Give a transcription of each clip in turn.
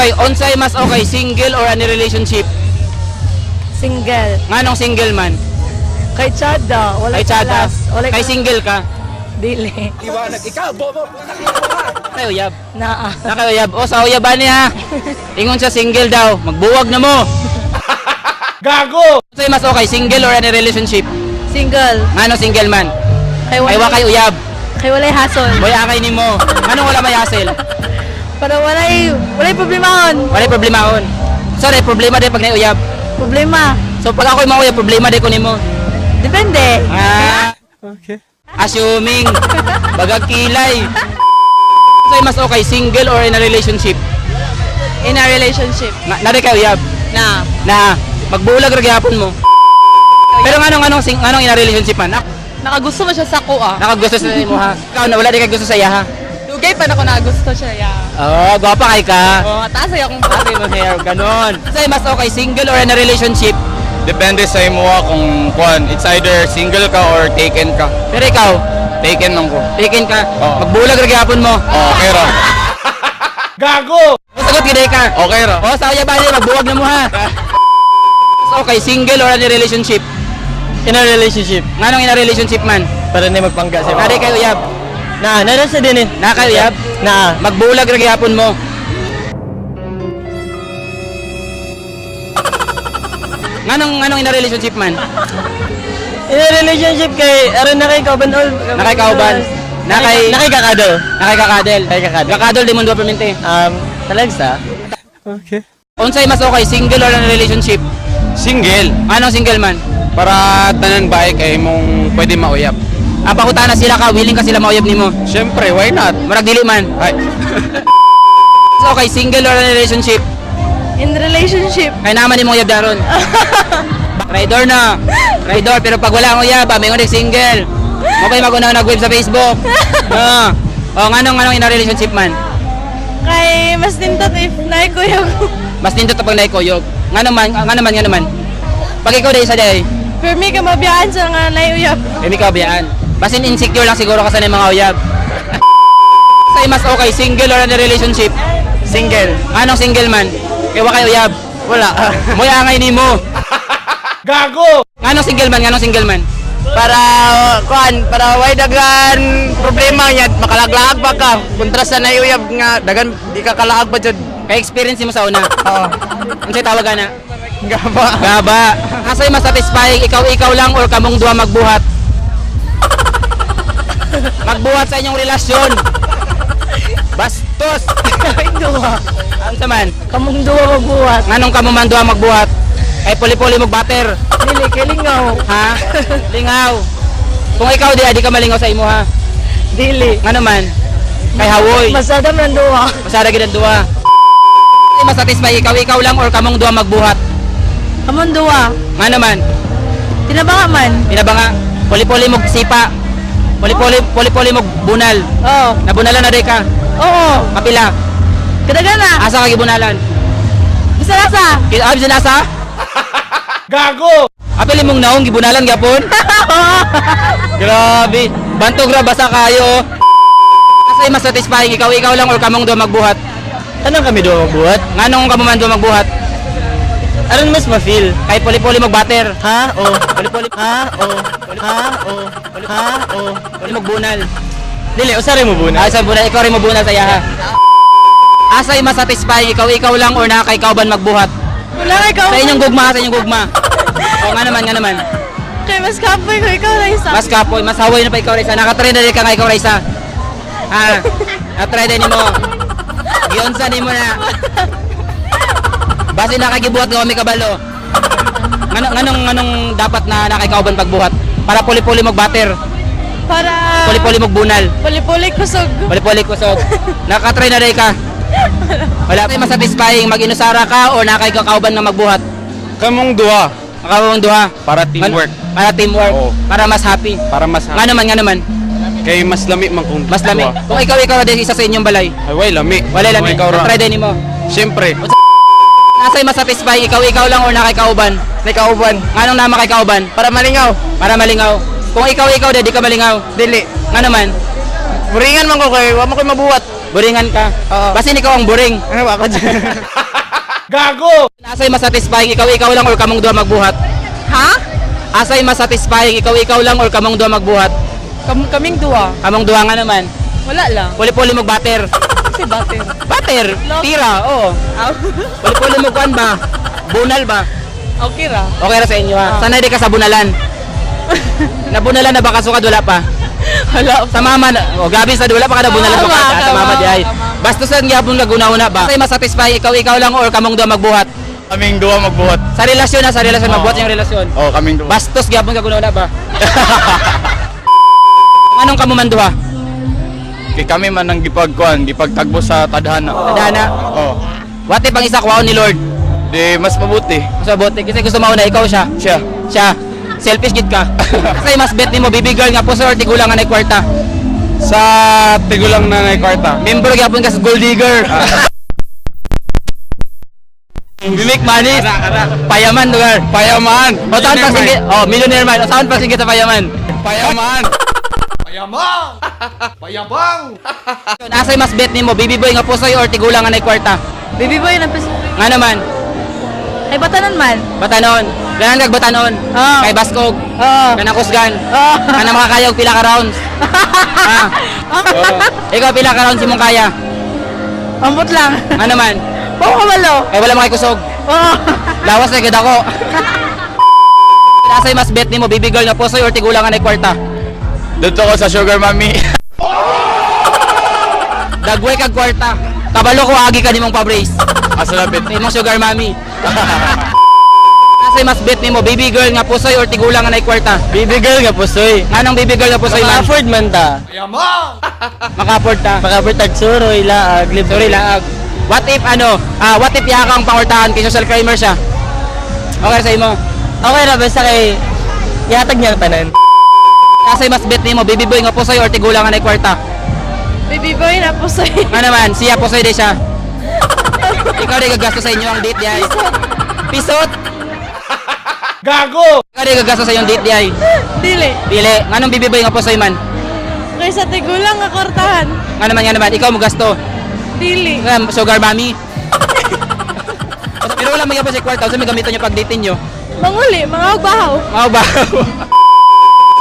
Okay, unsay mas okay, single or any relationship? Single. Nganong single man? Kay Chada. Wala Kay Chada. Wala. Kay single ka. Dili. Kay uyab. Naa. Na kay uyab. O sa uyaban niya. Ingon siya single daw. Magbuwag na mo. Gago! Unsay mas okay, single or any relationship? Single. Nganong single man? Kay Kay wa kay uyab. Kay walay hassle. Boy akay nimo. Nganong wala may hassle? Para walay problemahon. Walay problemahon. Sorry, problema din pag nauyab. Problema. So pag ako'y mauyab, problema din ko nimo. Depende. Ah. Okay. Assuming. Bagag kilay. Unsay mas okay, single or in a relationship? In a relationship. Na, nari kay uyab. Na. Na magbulag ra gyapon mo. Pero nganong in a relationship man? Nakagusto mo siya sa ko ah. Nakagusto sa imo ha. Ikaw na wala di kay gusto sa iya ha. Dugay pa na ko nakagusto siya ya. Oh, gwapa kay ka. Oh, taas ay akong Ate mo hair, ganon. Unsay mas okay, single or in a relationship? Depende sa imo ah, kung kuan, it's either single ka or taken ka. Pero ikaw, Taken lang ko. taken ka. Oo. Magbulag ra gyapon mo. Oh, okay ra. Gago! Sagot gid ka. Okay ra. Oh, sa uyaban niya magbuwag na mo ha. Okay, single or in a relationship? In a relationship, Nganong in a relationship man? para na magpangga siya. Nari kay uyab. Na, nara sa din eh. Na kay uyab. Na, Magbulag ra gyapon mo. Nganong in a relationship man? In a relationship kay, aron na kay kauban all. Na kay kauban. Na kay Na kay kakadol. Na kay kakadel. Kay kakadol. Kakadol di mo duha permente. Talagsa. Okay. Unsay mas okay, single or in a relationship? Single. Anong single man? Para tanan ba kay imong pwede mauyab. Ah, pakutana sila ka, willing ka sila mauyab nimo. Syempre, why not? Murag dili man. Ay, Okay, single or in a relationship? In relationship. Kay naman imong uyab daron. Rider na. Rider pero pag wala ang uyab, ah, may ngunit single. Mo pa'y maguna nag-web sa Facebook. Ah. Oh, nganong in a relationship man? Kay mas nindot if naikuyog. Mas nindot pag naikuyog. Ngano man. Pag ikaw dai sa day, For me, kamabiyaan sa nga naiuyab. eh ikaw biyaan. Basin insecure lang siguro ka sa mga uyab. Say mas okay, single or in a relationship? Single. Anong single man? Kay wa kay uyab. Wala. Moy angay nimo. Gago! Nganong single man? Nganong single man? Para, kuan, para way dagan problema niya, makalaglaag ba ka? Kontra sa naiuyab nga, dagan, di ka kalaag ba dyan? Kay experience mo sa una. Oo. Unsay tawag ana? Gaba. Gaba. Asay mas satisfying ikaw ikaw lang or kamong duha magbuhat? Magbuhat sa inyong relasyon. Bastos. Duha. Unsa man? Kamong duha magbuhat. Nganong kamo man duha magbuhat? Kay puli-puli mo butter. Dili kay lingaw. Ha? Lingaw. Kung ikaw di, di ka malingaw sa imo ha. Dili. Ngano man? Kay hawoy. Masada man duha. Masara gid ang duha. Ay, mas satisfy ikaw ikaw lang or kamong duha magbuhat? Kamong duha. Ngano man? Tinabanga man. Tinabanga, puli-puli mo sipa. Puli-puli puli-puli mo bunal. Oo. Nabunalan na day ka. Oo. Kapila. Kadagana. Asa ka gibunalan? Bisa nasa. Ah, bisan asa? Gago! Apil imong naong gibunalan gyapon? Grabe. Bantog ra basa kayo. Asa mas satisfying ikaw ikaw lang or kamong duha magbuhat? Anong kami doon magbuhat? Nganong kamo man duha magbuhat? Aron mas ma-feel? Kay puli-puli mag butter. Ha? O. Puli-puli Ha? O. Ha? O. Ha? O. puli magbunal. Dili, usari mo buna. Ah, sa bunal ikaw rin mo bunal sa iya ha. Asay mas satisfying ikaw ikaw lang or nakay kauban magbuhat? Wala kay Sa inyong gugma, sa inyong gugma. O nga naman. Kay mas kapoy ko ikaw na isa. Mas kapoy, mas haway na pa ikaw Raysa. Nakatry na din ka nga ikaw Raysa. Ha? Nakatry din nimo. Gionsa nimo na. Base nakagibuhat nga kami kabalo. Nganong dapat na nakikauban pagbuhat? Para puli-puli mag-butter, Para puli-puli magbunal, puli-puli kusog. puli-puli kusog. Nakatry na din ka. Wala pa mas satisfying mag-inusara ka o nakikauban na magbuhat. kamong duha Makawang duha. para teamwork. Para teamwork. Oo. Para mas happy. Para mas Nga naman. Kay mas lami man kung Mas lami. duha. Kung ikaw ikaw din isa sa inyong balay. Ay, way lami. Wala lami. Kung ikaw ra. Try din mo. Syempre. Nasa'y mas satisfying ikaw ikaw lang or nakikauban? Nakauban. Nganong nama kay kauban? Para malingaw. Para malingaw. Kung ikaw ikaw di ka malingaw. Dili. Nga naman. Buringan man ko kay wa man koy mabuhat. Buringan ka. Oo. Basin ikaw ang buring. Ano ba ako dyan? Gago! Asay mas satisfying ikaw ikaw lang or kamong duha magbuhat? Ha? Asay mas satisfying ikaw ikaw lang or kamong duha magbuhat? Kaming duwa. Kamong duha nga naman. Wala lang. Puli-puli mo bater. Kasi bater. Bater, tira, oo. Puli-puli mo kuan ba? Bunal ba? Okay ra. Okay ra sa inyo ha. Sanay di ka sa bunalan. Nabunalan na ba kasukad wala pa? Wala. Sa mama na, oh, gabi sa wala pa ka nabunalan Tama, pa ka sa mama tama, di ay. tama. Bastos lang gyapon ka guna-una ba? Asay mas satisfying ikaw ikaw lang or kamong duha magbuhat? Kaming duha magbuhat. Sa relasyon na, sa relasyon Oo. magbuhat yung relasyon. Oh, kaming duha. Bastos gyapon ka guna-una ba? Anong kamo man duha? Kay kami man ang gipagkuan, gipagtagbo sa tadhana. Tadhana. Oh. What if ang isa kwaon ni Lord? Di mas mabuti. Mas mabuti kasi gusto mauna ikaw siya. Siya. Siya. Selfish gid ka. Kasi mas bet nimo baby girl nga puso or tigulang nga nay kwarta. Sa tigulang na nay kwarta. Member gyapon ka sa gold digger. We make money. Payaman lugar. Payaman. O saan pa sige? Oh, millionaire man. O saan pa sige sa payaman? Payaman. Payamang! Payabang! Asay mas bet nimo baby boy nga pusoy or tigulang nga nay kwarta? Baby boy na pis. Nga naman. Ay batanan man. Batanon. Ganan kag batanon. Oo. Kay Baskog. Oo. Kanang kusgan. Oo. Kanang makakaya og pila ka rounds. Ah. Ikaw pila ka rounds imong kaya? Ambot lang. Nga naman. Oo kabalo. Kay wala makay kusog. Oo. Lawas na gid ako. Asay mas bet nimo baby girl nga pusoy or tigulang nga nay kwarta? Dito ko sa sugar mommy. Dagway kag kwarta. Kabalo ko agi ka nimong pa-brace. Asa lapit. Sa imong sugar mommy. Asay mas bet nimo baby girl nga pusoy or tigulang nga nay kwarta? Baby girl nga pusoy. Nganong baby girl nga pusoy man? Maka-afford man ta. Payamang! Maka-afford ta. Maka-afford tag suroy, laag, libre. Sorry laag. What if ano? What if yaka ang pangortahan kay social crimer siya? Okay sa imo. Okay ra basta kay ihatag niya ang tanan. Asay mas bet nimo baby boy nga pusoy or tigulang nga nay kwarta? Baby boy na pusoy. Nga naman, siya pusoy di siya. Ikaw di gagasto sa inyo ang date di ay. Pisot. Gago! Ikaw di gagasto sa inyong date di ay. Dili. Dili, nganong baby boy nga pusoy man? Kay sa tigulang nga kwartahan. Nga naman, ikaw mo gasto. Dili. Nga, sugar mommy. Pero wala magyapon sa kwarta, unsa may gamiton niyo pag date niyo? Manguli, mga bahaw. Mao ba?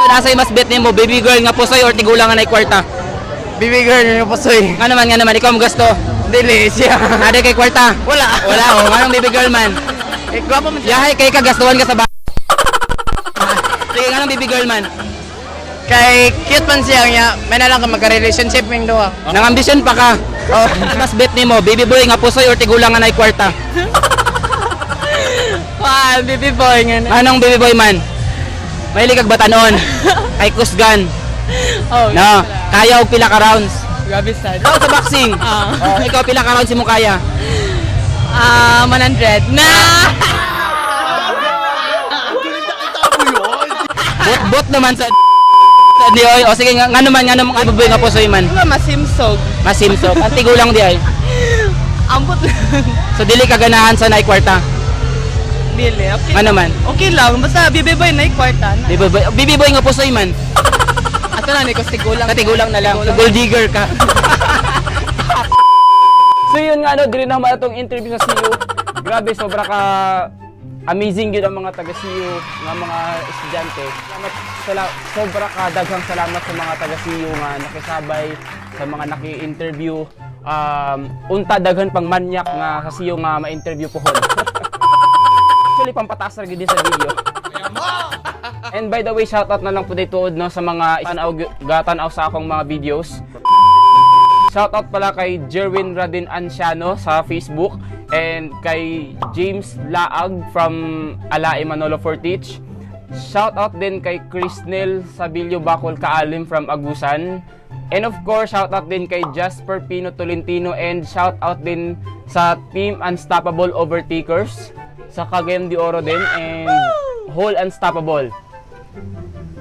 So, nasa'y mas bet nimo baby girl nga pusoy or tigulang nga nay kwarta? Baby girl nga pusoy. Nga naman, ikaw mo gasto. Dili siya. Nade kay kwarta. Wala. Wala oh, nganong baby girl man? Eh, gwapo man siya. Yahay kay ka gastuhan ka sa ba. Sige, nganong baby girl man? Kay cute man siya niya. May na lang ka magka-relationship ming duha. Nang ambisyon pa ka. Oh. Mas bet nimo baby boy nga pusoy or tigulang nga nay kwarta? Kuan, baby boy nga na. Anong baby boy man? Mahilig kag batanon. Kay kusgan. Oh, No, kaya og pila ka rounds. Grabe sad. Ikaw sa boxing. Ah. Oh, ikaw pila ka rounds imong kaya? Ah, 100. Na! Bot-bot naman sa sa di oy. O sige nga, nga naman baby boy nga pusoy man. Nga masimsog. Masimsok. Ang tigulang di ay. Ambot lang. So dili ka ganahan sa nay kwarta. Dili. Okay. Nga naman. Okay lang. Basta baby boy na kwarta na. Baby boy nga pusoy man. Ato na ni ko tigulang. Sa tigulang na lang. So, gold digger ka. So yun nga no, dili na naman atong interview sa CU. Grabe, sobra ka amazing yun ang mga taga CU, nga mga estudyante. Salamat, sobra ka daghang salamat sa mga taga CU nga nakisabay, sa mga naki-interview. Unta daghan pang manyak nga sa CU nga ma-interview pohon. Actually, pampataas ra gyud din sa video. And by the way, shoutout na lang po dito no sa mga tanaw gatanaw sa akong mga videos. Shoutout pala kay Jerwin Radin Anciano sa Facebook and kay James Laag from Alae Manolo Fortich. Shoutout din kay Crisnel Sabilio Bacol Kaalim from Agusan. And of course, shoutout din kay Jasper Pino Tolentino and shoutout din sa Team Unstoppable Overtakers sa Cagayan de Oro din and Whole Unstoppable.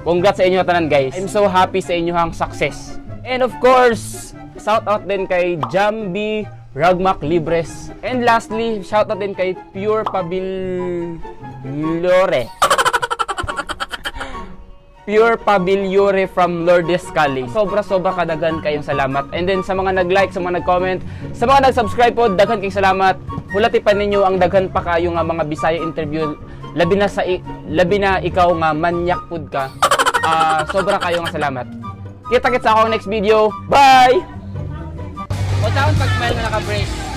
Congrats sa inyo tanan guys. I'm so happy sa inyong success. And of course, shout out din kay Jambi Ragmak Libres. And lastly, shout out din kay Pure Pabiliore. Pure Pabiliore from Lourdes College. Sobra-sobra kadaghan kayong salamat. And then sa mga nag-like, sa mga nag-comment, sa mga nag-subscribe po, daghan kayong salamat. Hulati pa ninyo ang daghan pa kayo nga mga Bisaya interview. Labi na ikaw nga manyak pud ka. Ah, sobra kayo nga salamat. Kita-kits sa akong next video. Bye! O taon pag smile nga naka-brace.